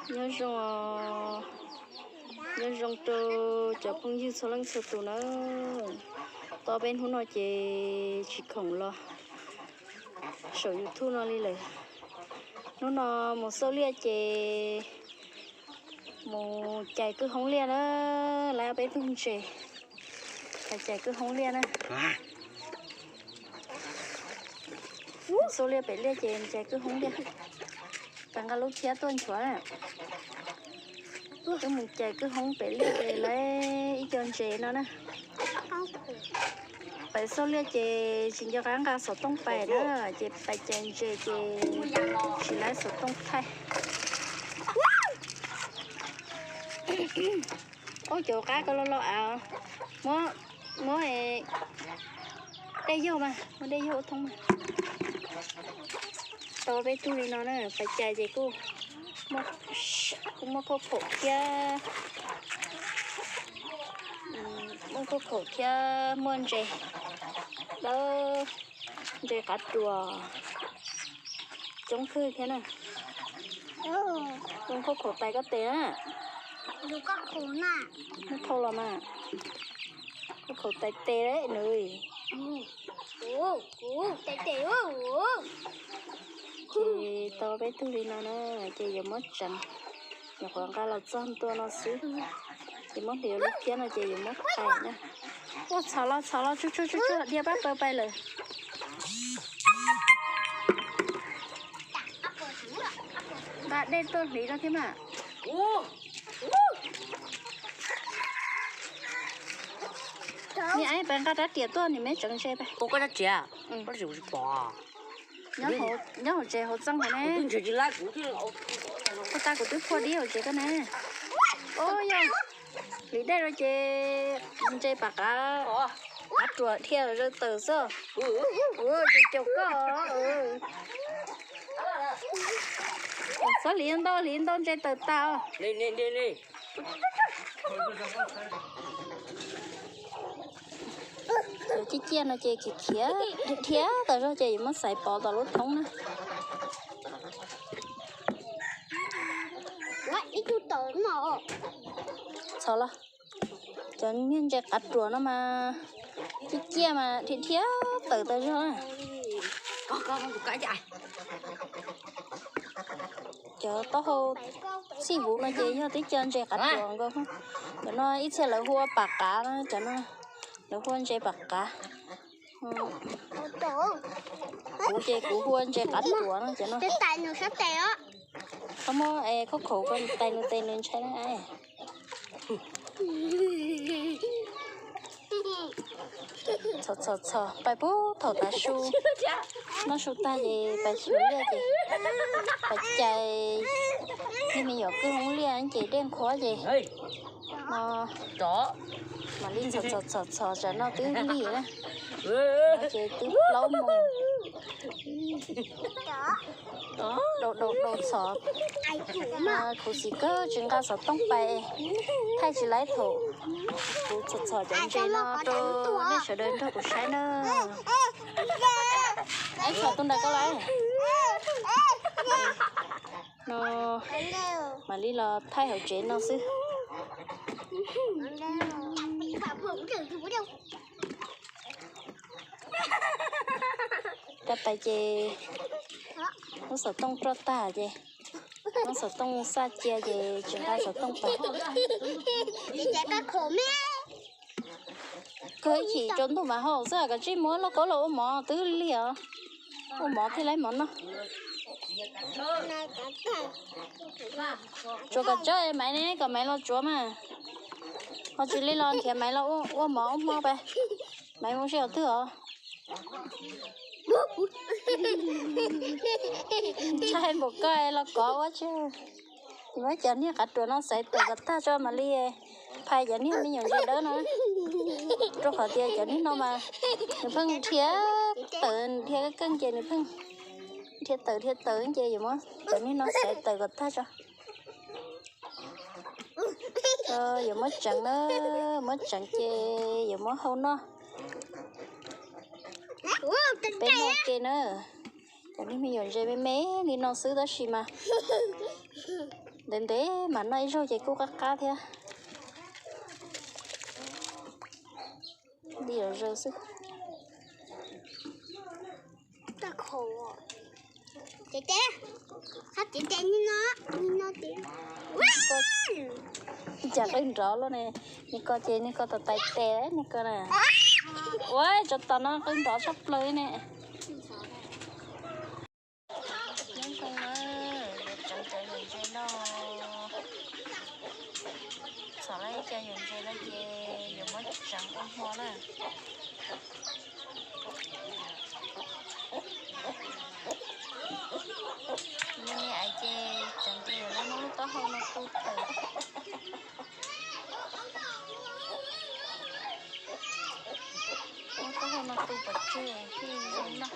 Nyob zoo, nyob zoo rau cov phooj ywg txhua leej txhua tus na. Tau peb hnub no ces tsis khoom los saum YouTube no li lawm. Hnub no mus xauj liaj ces mus cais kwj hoob liaj na, lawv peb tug ntses, cais kwj hoob liaj na. Xauj liaj pem liaj ces cais kwj hoob liaj. Peb nqa lub phiab tuaj nchuav na. Wb mus cais kwj hoob pem liaj ces lawv ib co ntses no na. Pem xauj liaj ces tsis nco qab nqa xov tooj pais na, ces pais cais ntses ces tsis lawv xov tooj thaij. Ub, cov qab ko lo lo av, muab, muab dej yaug mas, muab dej yaug ua thoob mas. Tau peb tug li no na, pais cais ces kuj, kuj muaj khaub khaum thiab, muaj khaub khaum thiab muaj ntses, ntses qav ruas coob kawg thiab na. Zoo khaub khaum tais koj tes na. Muab thauj los mas. Khaub khaum tais tes nws. Ces tau peb tug li no na, ces yuav muab tseev, nyuam qhuav nqa los txog ntua no xwb. Ces muab hliv lub phiab no ces yuav muab tais na. Ua txhom los txhom los tsuj tsuj tsuj tsuj dhia pab paws pais lawm. Nqa dej tuaj hliv rau thiab mas. Niam, peb nqa rab riam tuaj nws me tseev ntses pais. Nyob hauv tsev hauv txeeg hauv ne. Kuv tas kuv twb phua dib hauv tsev koj ne. Ub, yog hliv dej rau ces ntses pam qav, qav ruam dhia zaws tawm xwb. Ces caum koj. Txhob hliv ntau, hliv ntau ntses tawm tas os. Cov ciaj ciaj no ces khiav khiav tawm zog ces yuav muab xaiv pov tom lub thoob na. Txhob los, cov niag ntses qav ruam no mas ciaj ciaj mas dhia dhia tawm tawm zog na. Cov taub hau txhij vuv no ces yog tib co ntses qav ruam nkaus. Cov no ib txhia lawv hu ua pam qav na, cov no lawv hu ua ntses pam qav. Kuv ces kuv hu ua ntses qav ruam no cov no. Koj muab khaub khaum koj tais nws tes nws ntshai na. Txhom txhom txhom pais puag thaum tav su, noj su tag ces pais xyuas liaj ces pais cais niag me nyuam kwj hoob liaj ces dej nqhuav ces no mam li txhom txhom txhom txhom tsam no twb lig na. Ces twb plaub moos. Dau dau dau txhom. Khuv xim kawg tsis nqa xov tooj pais, thaij tsis laib thaum kuv txhom txhom cov ntses no rau nej sawv daws nrog kuv saib na. Txhom tus ntawd koj lawm. No mam li los thaij hauv tsev no xwb. Rau pais ces muab xov tooj roj tag ces muab xov tooj xaj cia ces tsis nqa xov tooj pais. Kawg ib chim tsaus ntuj mas haus xwb, koj tsij muab lauj kaub los ua mov twb lig os. Ua mov thiaj laib mov noj. Tsuav kom tsawg maiv ne, kom maiv los tsuav mas. Ho tsis li los nrhiav maiv los ua mov ua hmo pais. Maiv mus sij hawm twg os? Ntshai npaum koj los kov ua tsi. Muab cov niag qav ruam no xaiv tawm kom tag tso mam li phais cov niag me nyuam ntses dawb no. Rau qhov tias cov niag no mas nws pheej dhia tawm dhia keej ces nws pheej dhia tawm dhia tawm ces yuav muab cov niag no xaiv tawm kom tag tso. Yuav muab tseev na, muab tseev ces yuav muab hau noj. Peb noj ke na. Cov niag me nyuam ntses me me li no xwb tab sis mas Ntev ntev mas noj ib zaug ces kuj qab qab thiab. Di los zaws xwb. Ib cas qwb nrov luaj ne. Nws ko ces nws ko tais tais tes nws ko na. Ua tso tos no qwb nrov tshaj plaws ne. Nyob zoo na, yuav tseev cov yawm ntses no. Txhom lawm ib co yawm ntses no ces yuav muab tseev ua hmo na. Yog me ais ces tseev ces yuav muab lub taub hau no tu tawm. Muab taub hau no tu pov tseg thiaj zoo noj.